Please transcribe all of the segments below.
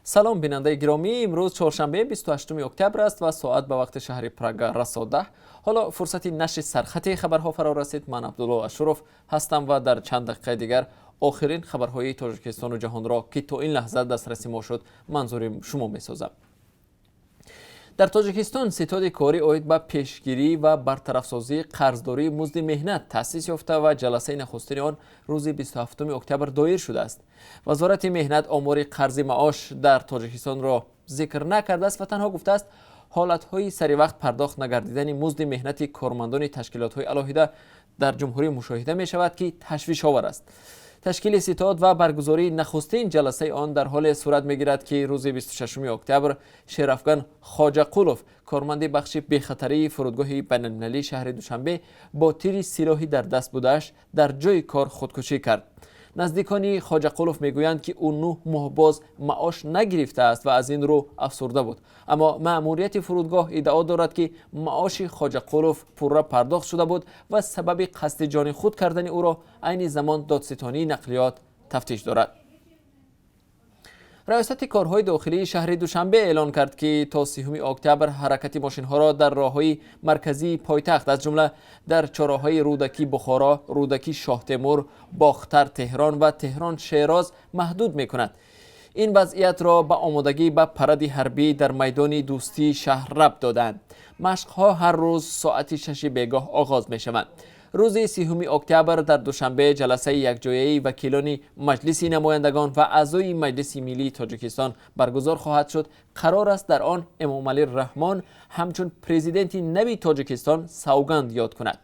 Салом, бинандаи гиромӣ. Имрӯз чоршанбе, 28 октябр аст ва соат ба вақти шаҳри Прага расо 10. Ҳоло фурсати нашри сархати хабарҳо фаро расид. Ман Абдулло Ашуров ҳастам ва дар чанд дақиқаи дигар охирин хабарҳои Тоҷикистону ҷаҳонро, ки то ин лаҳза дастраси мо шуд, манзури шумо месозам. Дар Тоҷикистон ситоди корӣ оид ба пешгирӣ ва бартарафсозии қарздории музди меҳнат таъсис ёфта ва ҷаласаи нахустини он рӯзи 27 октябр доир шудааст. Вазорати меҳнат омори қарзи маош дар Тоҷикистонро зикр накардааст ва танҳо гуфтааст, ҳолатҳои саривақт пардохт нагардидани музди меҳнати кормандони ташкилотҳои алоҳида дар ҷумҳурӣ мушоҳида мешавад, ки ташвишовар аст. Ташкили ситод ва баргузории нахустин ҷаласаи он дар ҳоле сурат мегирад, ки рӯзи 26 октябр Шерафган Хоҷақулов, корманди бахши бехатарии фурудгоҳи байналмилалии шаҳри Душанбе, бо тири силоҳӣ дар даст будааш дар ҷои кор худкушӣ кард. Наздикони Хоҷақулов мегӯянд, ки ӯ 9 моҳ боз маош нагирифтааст ва аз ин рӯ афсурда буд. Аммо маъмурияти фурудгоҳ иддао дорад, ки маоши Хоҷақулов пурра пардохт шуда буд ва сабаби қасди ҷони худ кардани ӯро айни замон додситонии нақлиёт тафтиш дорад. Раёсати корҳои дохилии шаҳри Душанбе эълон кард, ки то 30 октябр ҳаракати мошинҳоро дар роҳҳои марказии пойтахт, аз ҷумла дар чорроҳаи Рӯдакӣ Бухоро, Рӯдакӣ Шоҳтемур, Бохтар Теҳрон ва Теҳрон Шероз маҳдуд мекунад. Ин вазъиятро ба омодагӣ ба паради ҳарбӣ дар майдони Дӯстии шаҳр рабт доданд. Машқҳо ҳар рӯз соати 6-и бегоҳ оғоз мешаванд. Рӯзи 30 октябр дар Душанбе ҷаласаи якҷояи вакилони Маҷлиси намояндагон ва аъзои Маҷлиси миллии Тоҷикистон баргузор хоҳад шуд. Қарор аст, дар он Эмомалӣ Раҳмон ҳамчун президенти нави Тоҷикистон савганд ёд кунад.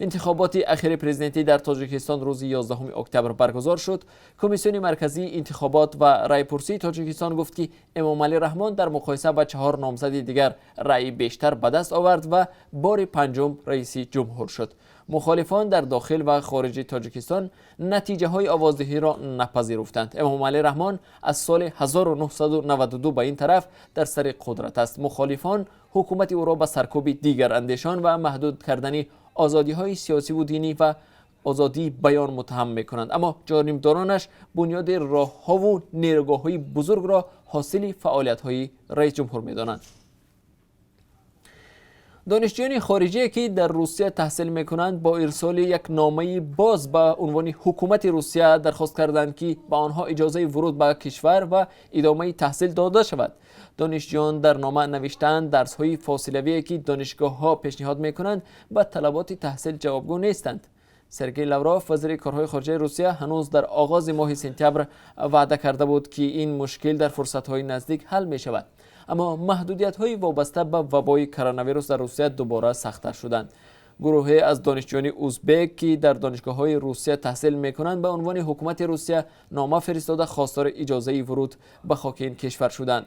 Интихоботи ахири президентӣ дар Тоҷикистон рӯзи 11 октябр баргузор шуд. Комиссиони марказии интихобот ва раъйпурсии Тоҷикистон гуфт, ки Эмомалӣ Раҳмон дар муқоиса ба чаҳор номзади дигар раъи бештар ба даст овард ва бори панҷум раиси ҷумҳур шуд. Мухолифон дар дохил ва хориҷи Тоҷикистон натиҷаҳои овоздиҳиро напазируфтанд. Эмомалӣ Раҳмон аз соли 1992 ба ин тараф дар сари қудрат аст. Мухолифон ҳукумати ӯро ба саркӯби дигарандешон ва маҳдуд кардани озодиҳои сиёсиву динӣ ва озодии баён муттаҳам мекунанд, аммо ҷонибдоронаш бунёди роҳҳову нерӯгоҳҳои бузургро ҳосили фаъолиятҳои раисҷумҳур медонанд. Донишҷӯёни хориҷие, ки дар Русия таҳсил мекунанд, бо ирсоли як номаи боз ба унвони ҳукумати Русия дархост карданд, ки ба онҳо иҷозаи вуруд ба кишвар ва идомаи таҳсил дода шавад. Донишҷӯён дар нома навиштаанд, дарсҳои фосилавие, ки донишгоҳҳо пешниҳод мекунанд, ба талаботи таҳсил ҷавобгӯ нестанд. Сергей Лавров, вазири корҳои хориҷаи Русия, ҳанӯз дар оғози моҳи сентябр ваъда карда буд, ки ин мушкил дар фурсатҳои наздик ҳал мешавад. Аммо маҳдудиятҳои вобаста ба вабои коронавирус дар Русия дубора сахттар шуданд. Гурӯҳе аз донишҷӯёни узбек, ки дар донишгоҳҳои Русия таҳсил мекунанд, ба унвони ҳукумати Русия нома фиристода, хостори иҷозаи вуруд ба хоки ин кишвар шуданд.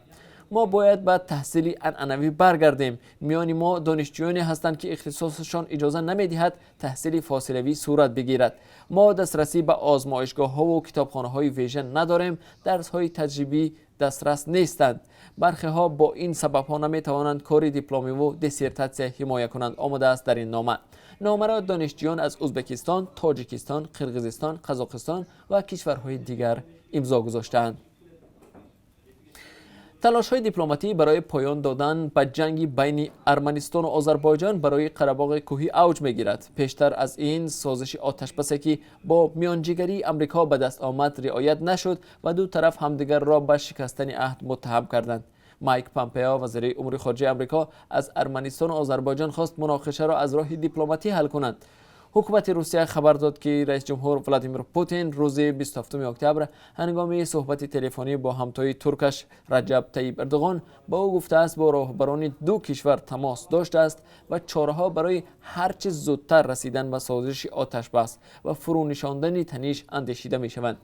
Мо бояд ба таҳсили анъанавӣ баргардем. Миёни мо донишҷӯёне ҳастанд, ки ихтисосашон иҷоза намедиҳад таҳсили фосилавӣ сурат бигирад. Мо дастрасӣ ба озмоишгоҳҳову китобхонаҳои вежа надорем, дарсҳои таҷрибӣ дастрас нестанд. Бархеҳо бо ин сабабҳо наметавонанд кори дипломиву диссертатсия ҳимоя кунанд, омадааст дар ин нома. Номаро донишҷӯён аз Ӯзбекистон, Тоҷикистон, Қирғизистон, Қазоқистон ва кишварҳои дигар имзо гузоштаанд. Талошҳои дипломатӣ барои поён додан ба ҷанги байни Арманистону Озарбойҷон барои Қарабоғи кӯҳӣ авҷ мегирад. Пештар аз ин созиши оташбасе, ки бо миёнҷигарии Амрико ба даст омад, риоят нашуд ва ду тараф ҳамдигарро ба шикастани аҳд муттаҳам карданд. Майк Помпео, вазири умури хориҷаи Амрико, аз Арманистону Озарбойҷон хост, муноқишаро аз роҳи дипломатӣ ҳал кунанд. Ҳукумати Русия хабар дод, ки раисҷумҳур Владимир Путин рӯзи 27 октябр ҳангоми суҳбати телефонӣ бо ҳамтои туркаш Раҷаб Таиб Эрдоғон ба ӯ гуфтааст, бо роҳбарони ду кишвар тамос доштааст ва чораҳо барои ҳарчи зудтар расидан ба созиши оташбас ва фурӯнишондани таниш андешида мешаванд.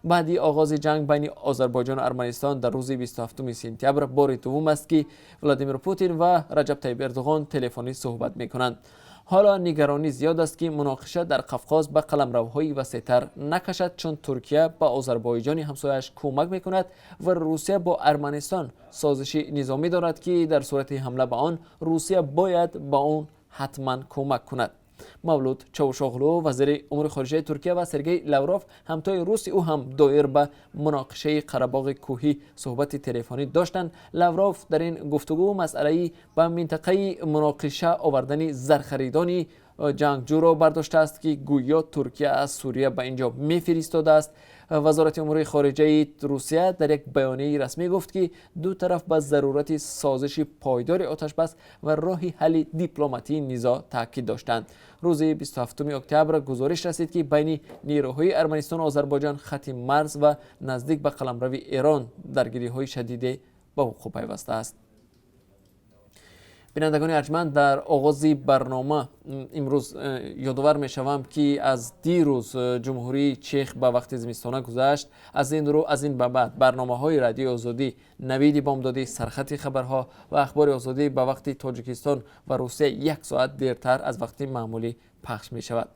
Баъди оғози ҷанг байни Озарбойҷону Арманистон дар рӯзи 27 сентябр бори дуввум аст, ки Владимир Путин ва Раҷаб Таиб Эрдоғон телефонӣ суҳбат мекунанд. Ҳоло нигаронӣ зиёд аст, ки муноқиша дар Қафқоз ба қаламравҳои васеътар накашад, чун Туркия ба Озарбойҷони ҳамсояаш кӯмак мекунад ва Русия бо Арманистон созиши низомӣ дорад, ки дар сурати ҳамла ба он Русия бояд ба он ҳатман кӯмак кунад. Мавлуд Чавушоғлу, вазири умури хориҷаи Туркия, ва Сергей Лавров, ҳамтои руси ӯ, ҳам доир ба муноқишаи Қарабоғи Кӯҳӣ суҳбати телефонӣ доштанд. Лавров дар ин гуфтугӯ масъалаи ба минтақаи муноқиша овардани зархаридони ҷангҷӯро бардоштааст, ки гӯё Туркия аз Сурия ба инҷо мефиристодааст. Вазорати умури хориҷаи Русия дар як баёнияи расмӣ гуфт, ки ду тараф ба зарурати созиши пойдори оташбас ва роҳи ҳалли дипломатии низоъ таъкид доштанд. Рӯзи 27 октябр гузориш расид, ки байни нерӯҳои Арманистону Озарбойҷон хати марз ва наздик ба қаламрави Эрон даргириҳои шадиде ба вуқӯъ пайвастааст. Бинандагони арҷманд, дар оғози барнома имрӯз ёдовар мешавам, ки аз дирӯз Ҷумҳурии Чех ба вақти зимистона гузашт. Аз ин рӯ, аз ин ба баъд барномаҳои Радиои Озодӣ, Навиди бомдодӣ, Сархати хабарҳо ва Ахбори Озодӣ ба вақти Тоҷикистон ва Русия як соат дертар аз вақти маъмулӣ пахш мешавад.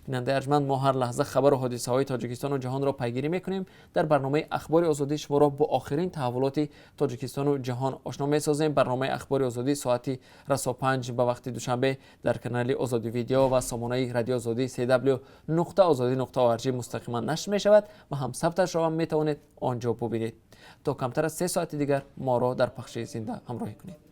Бинандаи арҷманд, мо ҳар лаҳза хабару ҳодисаҳои Тоҷикистону ҷаҳонро пайгирӣ мекунем. Дар барномаи Ахбори Озодӣ шуморо бо охирин таҳаввулоти Тоҷикистону ҷаҳон ошно месозем. Барномаи Ахбори Озодӣ соати расо 5 ба вақти Душанбе дар канали Озодӣ Видео ва сомонаи Радио Озодӣ cw.ozodi.org мустақиман нашр мешавад ва ҳам сабташро ҳам метавонед он ҷо бубинед. То камтар аз 3 соати дигар моро дар пахши зинда ҳамроҳӣ кунед.